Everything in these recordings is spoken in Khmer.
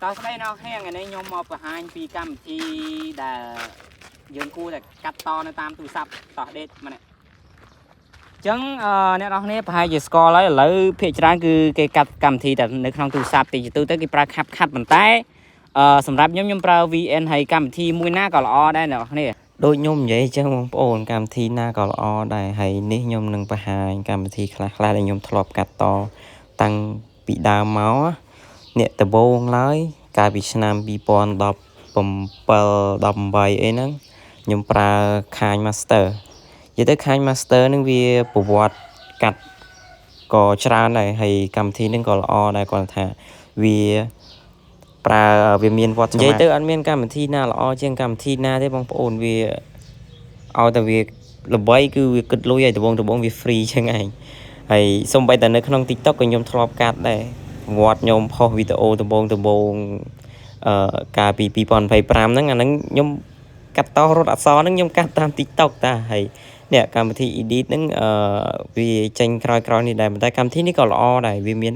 តោះស្ដីអ្នកគ្នាថ្ងៃនេះខ្ញុំមកបង្ហាញពីកម្មវិធីដែលយើងគួរតែកាត់តនៅតាមទូរស័ព្ទតោះដេកម្នាក់អញ្ចឹងអឺអ្នកនរគ្នាប្រហែលជាស្គាល់ហើយឥឡូវភាគច្រើនគឺគេកាត់កម្មវិធីតែនៅក្នុងទូរស័ព្ទទីជាទូទៅគេប្រើ CapCut ប៉ុន្តែអឺសម្រាប់ខ្ញុំខ្ញុំប្រើ VN ហើយកម្មវិធីមួយណាក៏ល្អដែរអ្នកនរគ្នា ដូចខ្ញុំនិយាយអញ្ចឹងបងប្អូនកម្មវិធីណាក៏ល្អដែរហើយនេះខ្ញុំនឹងបង្ហាញកម្មវិធីខ្លះៗដែលខ្ញុំធ្លាប់កាត់តតាំងពីដើមមកអ្នកដំបូងឡើយកាលពីឆ្នាំ2017 18អីហ្នឹងខ្ញុំប្រើ KineMaster និយាយទៅ KineMaster ហ្នឹងវាប្រវត្តិកាត់ក៏ច្រើនដែរហើយកម្មវិធីហ្នឹងក៏ល្អដែរគាត់ថាវាប្រើវាមានវត្តនិយាយទៅអត់មានកម្មវិធីណាល្អជាងកម្មវិធីណាទេបងប្អូនវាឲ្យតែវាល្បីគឺវាគិតលុយឲ្យដំបងដំបងវា free ចឹងឯងហើយសូម្បីតែនៅក្នុង TikTok ក៏ខ្ញុំធ្លាប់កាត់ដែរវត្តខ្ញុំផុសវីដេអូដំបងដំបងអឺកាលពី2025ហ្នឹងអាហ្នឹងខ្ញុំកាត់តរត់អក្សរហ្នឹងខ្ញុំកាត់តាម TikTok តាហើយនេះកម្មវិធី edit ហ្នឹងអឺវាចេញក្រោយៗនេះដែរប៉ុន្តែកម្មវិធីនេះក៏ល្អដែរវាមាន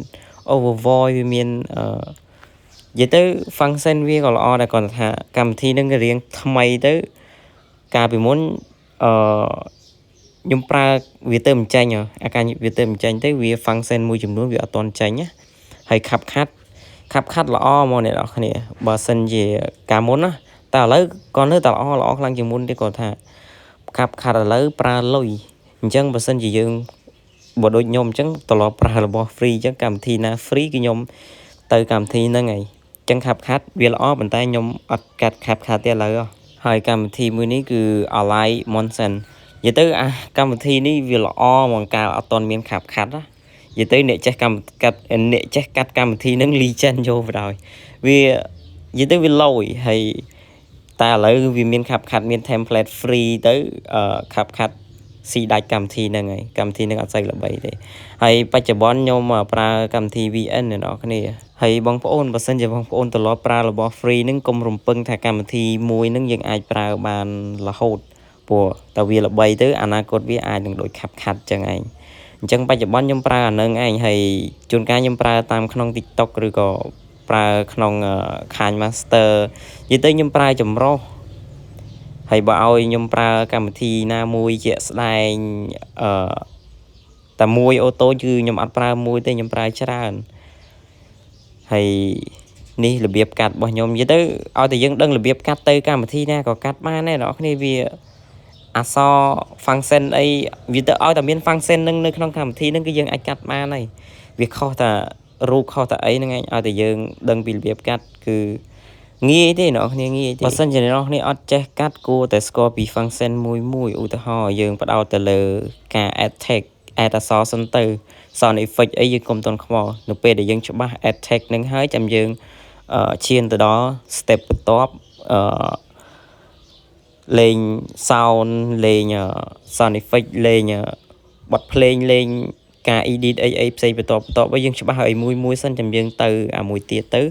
over voice វាមានអឺនិយាយទៅ function វាក៏ល្អដែរគ្រាន់តែថាកម្មវិធីហ្នឹងរៀងថ្មីទៅកាលពីមុនអឺខ្ញុំប្រើវាទៅមិនចេញអាការវាទៅមិនចេញទៅវា function មួយចំនួនវាអត់ទាន់ចេញណាហើយ CapCut CapCut ល្អហ្មងអ្នកនរគ្នាបើសិនជាកាលមុនណាតែឥឡូវក៏នៅតែល្អល្អខ្លាំងជាងមុនទេគាត់ថា CapCut ឥឡូវប្រើលុយអញ្ចឹងបើសិនជាយើងបើដូចខ្ញុំអញ្ចឹងត្រឡប់ប្រើរបស់ free អញ្ចឹងកម្មវិធីណា free គឺខ្ញុំទៅកម្មវិធីហ្នឹងហើយអញ្ចឹង CapCut វាល្អប៉ុន្តែខ្ញុំអត់កាត់ CapCut ទេឥឡូវហើយកម្មវិធីមួយនេះគឺ Alight Motion និយាយទៅអាកម្មវិធីនេះវាល្អហ្មងកាលអត់ទាន់មាន CapCut ណានិយាយទៅអ្នកចេះកម្មកាត់អ្នកចេះកាត់កម្មវិធីហ្នឹង legend យកបណ្ដោយវានិយាយទៅវាលយហើយតែឥឡូវវាមាន CapCut មាន template free ទៅអឺ CapCut ស៊ីដាច់កម្មវិធីហ្នឹងហើយកម្មវិធីហ្នឹងអត់សូវល្បីទេហើយបច្ចុប្បន្នខ្ញុំប្រើកម្មវិធី VN អ្នកនរគ្នាហើយបងប្អូនបើសិនជាបងប្អូនត្រឡប់ប្រើរបស់ free ហ្នឹងកុំរំពឹងថាកម្មវិធីមួយហ្នឹងយើងអាចប្រើបានរហូតព្រោះតែវាល្បីទៅអនាគតវាអាចនឹងដូច CapCut ចឹងឯងអញ្ចឹងបច្ចុប្បន្នខ្ញុំប្រើអានឹងឯងហើយជួនកាលខ្ញុំប្រើតាមក្នុង TikTok ឬក៏ប្រើក្នុង KineMaster និយាយទៅខ្ញុំប្រើចម្រុះហើយបើឲ្យខ្ញុំប្រើកម្មវិធីណាមួយជាក់ស្ដែងអឺតែមួយ auto គឺខ្ញុំអត់ប្រើមួយទេខ្ញុំប្រើច្រើនហើយនេះរបៀបកាត់របស់ខ្ញុំនិយាយទៅឲ្យតែយើងដឹងរបៀបកាត់ទៅកម្មវិធីណាក៏កាត់បានដែរអ្នកនរគ្នាវាអក្សរ function អីវាទៅឲ្យតែមាន function នឹងនៅក្នុងកម្មវិធីហ្នឹងគឺយើងអាចកាត់បានហើយវាខុសតែរូបខុសតែអីហ្នឹងឯងឲ្យតែយើងដឹងពីរបៀបកាត់គឺងាយទេអ្នកនរគ្នាងាយទេបើសិនជាអ្នកនរគ្នាអត់ចេះកាត់គួរតែស្គាល់ពី function មួយមួយឧទាហរណ៍យើងផ្ដោតទៅលើការ add text add អក្សរសិនទៅ sound effect អីយើងកុំទាន់ខ្វល់នៅពេលដែលយើងច្បាស់ add text នឹងហើយចាំយើងឈានទៅដល់ step បន្ទាប់អឺលេង sound លេង sound effect លេងបទភ្លេងលេងការ edit អីអីផ្សេងបន្ទាប់បន្ទាប់ឲ្យយើងច្បាស់ឲ្យមួយមួយសិនចាំយើងទៅអាមួយទៀតទៅ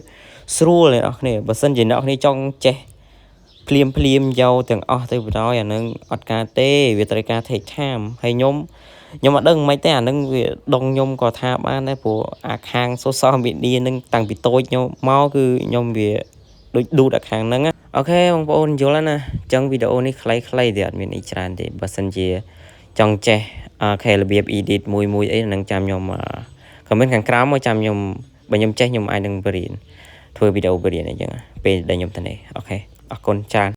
ស្រួលអ្នកនរគ្នាបើសិនជាអ្នកនរគ្នាចង់ចេះភ្លាមភ្លាមយកទាំងអស់ទៅបណ្ដោយអានឹងអត់ការទេវាត្រូវការ take time ហើយខ្ញុំខ្ញុំអត់ដឹងមិនទេអានឹងវាដងខ្ញុំក៏ថាបានដែរព្រោះអាខាង social media នឹងតាំងពីតូចខ្ញុំមកគឺខ្ញុំវាដូចឌូតអាខាងហ្នឹង OK បងប្អូនយល់ហើយណាអញ្ចឹងវីដេអូនេះខ្លីៗទេអត់មានអីច្រើនទេបើសិនជាចង់ចេះ OK របៀប edit មួយមួយអីនឹងចាំខ្ញុំ comment ខាងក្រោមមកចាំខ្ញុំបើខ្ញុំចេះខ្ញុំអាចនឹងបរៀនធ្វើវីដេអូបរៀនអីចឹងពេលដែលខ្ញុំទៅនេះOK អរគុណច្រើន។